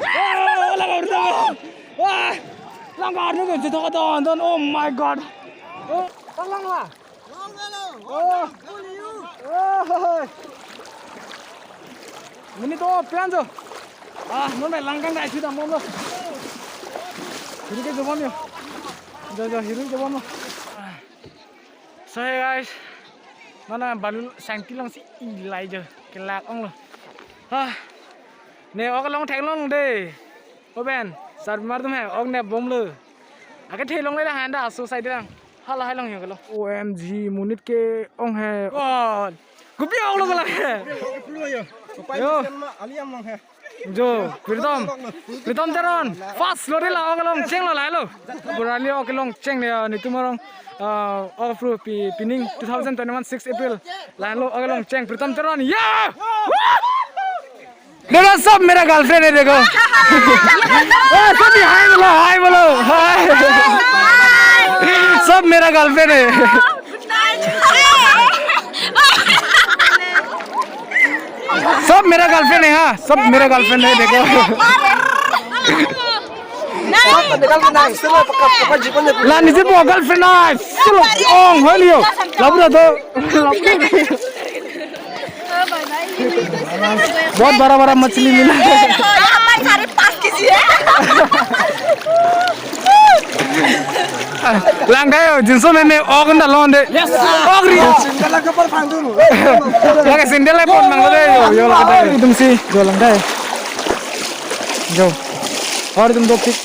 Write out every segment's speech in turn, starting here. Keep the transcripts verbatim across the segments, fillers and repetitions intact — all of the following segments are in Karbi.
Ah, langkar dun. Ah, langkar dun, jethok don don. Oh my God. Oh, lang lang la. Oh. Oh. Mini to plan jo. Ah, non langkang dai sudah mau lo. Hiru ke jebom yo. Jo jo, hiru jebom lo. So hey guys, mana balu sangti long si ilai jo, kelak ong lo. Ah, ne ok long thek long de. Oben, sar mar tum he, ok ne bom lo. Ake the long le dah handa so sai de lang. Hala hai long yo kelo. O M G, monit ke-ong he. Gol. Kopi ong lo kelo he. Yo. Jo, Pritam. Pritam Teron. Fast lo de la, ok long cheng lo la lo. Burali ok long cheng de, ah, netum arong, ah, ok fru pi, pining two thousand twenty-one six April. La lo ok long cheng Pritam Teron. Ya! Woo! देखो, सब मेरा गर्लफ्रेंड है, देखो। ओ, सभी हाय बोलो, हाय बोलो, हाय। सब मेरा गर्लफ्रेंड है। सब मेरा गर्लफ्रेंड है, हाँ, सब मेरा गर्लफ्रेंड है, देखो। La, nisi po girlfriend na, silo ong hoi liyo. Labu da to. बहुत बड़ा बड़ा मछली मिला है। यहाँ पर साढ़े पाँच केजी है। Lang kayo, jinso meme ok nda londe. Yes. Ok ri. Lake sandal le pon mang lo de yo, yo lake de. Itum si, jo lang kayo. Jo. Aur itum do pic.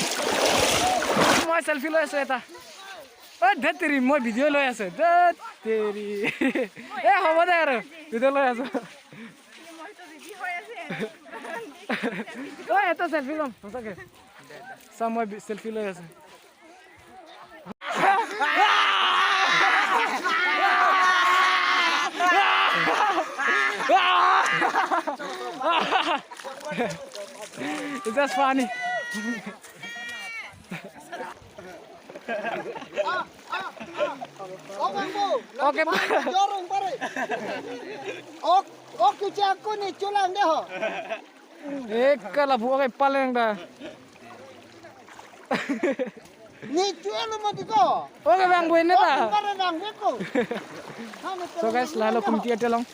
Moi selfie lo ase eta. Oh, dhat teri, moi video loi ase. Dhat teri. Eh, hobo de aro. Video loi ase. Oh, eta selfie lom. Sasake. Sa moi bi-, selfie loi ase. It's just funny. Ok, Bang Bo. Okay. Jorong pare. Ok, ok, kichak ko ni chulang de ho. Eka labu ok paleng ta. Ni chulang lo mati ko. Ok, Bang Bo ini ta. Ok, pare Bang Bo ko. So guys, lalo kumti ate long.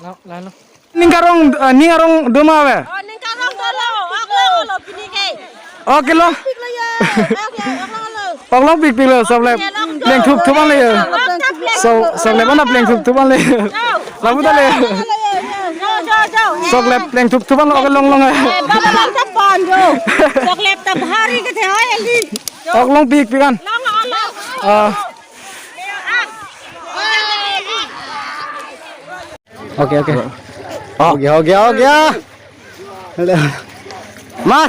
La, lalo. Ning karong, eh, ning arong doma ave? Oh, ning karong dolo, ok long lo, pini ke. Ok lo. Pik lo ya. Ok, ok long lo. Ok long pikpik lo, sob lep. Plengthup thup an le ya. Sob, sob lep an plengthup thup an le. Labu ta le. Jo, jo, jo. Sob lep plengthup thup an lo, ok long long. Eh, baba bang ta pon jo. Sob lep ta bhari ke the, oi, Aldi. Ok long pikpik an. Long, long, long. Ah. Ok, ok. हो गया, हो गया, हो गया। ले। मार।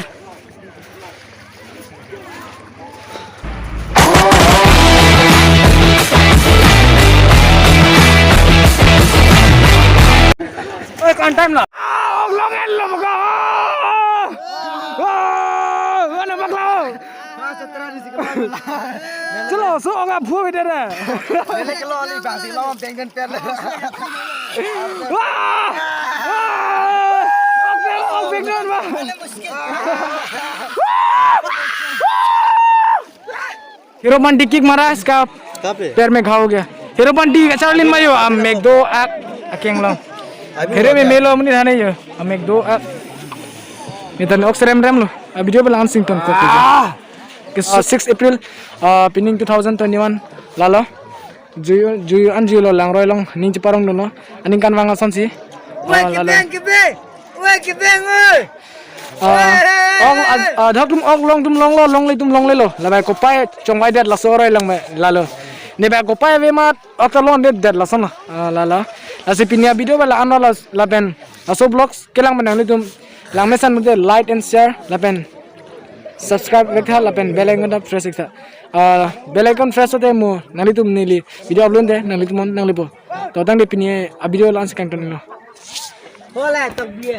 ओए, कौन टाइम ला? आ, long end lo, baka। आ, आ, आ, ना पकड़ो। Chalo, so, oga phu bete re. Nele kelo ali basi lo bengden per le. Wah! Wah! Oke, oke, don, wah. Hero Panti kick मारा, इसका पैर में घाव हो गया। Hero Panti ka charlin mayo, amek do-ak akeng long. Hero me melo muni thane yo, amek do-ak. Ni tan ok serem rem lo. A video belang sing ton kok. Ke, uh, six April, uh, pining two thousand twenty-one lalo. Juyu, juyu an juyu lo Langroi along ning cheparong dunlo. Aningkanvang asonsi. Oi, uh, lalo. Kibeng, kibeng. Oi, kibeng, oi. Uh, ong, uh, uh, dak tum ok long tum longlo, longle tum longlelo. Labai kopai chongvai det laso aroi lang me lalo. Nebai kopai ave mat ok ta long det det lason lo. Uh, lalo. Lasi pini a video ba la-an lo las-, lapen laso vlogs kelang pen nanglitum langmesen mute like and share lapen subscribe vektha lapen bell icon ta press vektha. Ah, bell icon press te mo nanglitum neli video upload te nanglitum mon nanglipo. To tangte pini a video la-an si kangton lo.